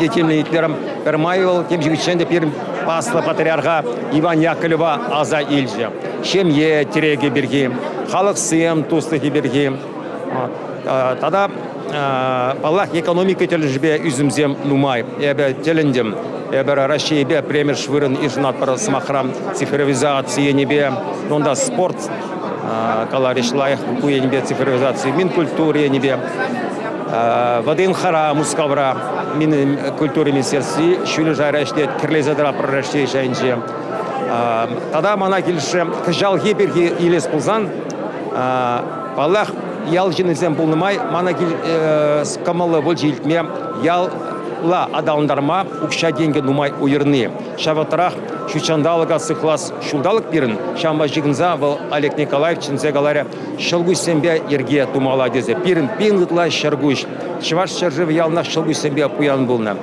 Питӗ тимлӗ итлерӗм. Пӗрмай вӑл темиҫе хутчен те пирӗн аслӑ патриарха Иван Яковлева аса илчӗ. Ҫемье тӗрекӗ пирки, халӑхсем туслӑхӗ пирки. Тата, паллах, экономика тӗлӗшӗпе ӳсӗмсем нумай. Эпӗ тӗлӗнтӗм. Эпӗ Раҫҫейпе пӗрремӗш вырӑн йышӑнатпӑр сӑмахран цифровизаци енӗпе. Унта спорт каларӗҫ лайӑх ку енӗпе цифровизаци, Минкультура енӗпе. ВДНХра Мускавра Минкультура министерстви ҫӳллӗ шайра ӗҫлет, кӗрлесе тӑратпӑр Раҫҫей шайӗнче. Тата мана килӗшрӗ, кӑҫалхи пирки илес пулсан, паллах, ял ҫыннисем пулнӑ май мана кӑмӑллӑ пулчӗ илтме яла аталантарма укҫа-тенкӗ нумай уйӑрни. Ҫав вӑхӑтрах ҫут ҫанталӑка сыхлас ҫулталӑк пирӗн, ҫавӑнпа ҫыхӑнса вӑл Олег Николаев чӗнсе каларӗ, ҫӑлкуҫсемпе йӗрке тумалла тесе. Пирӗн пин ытла ҫӑркуҫ. Чӑваш ҫӗршывӗ яланах ҫӑлкуҫсемпе пуян пулнӑ.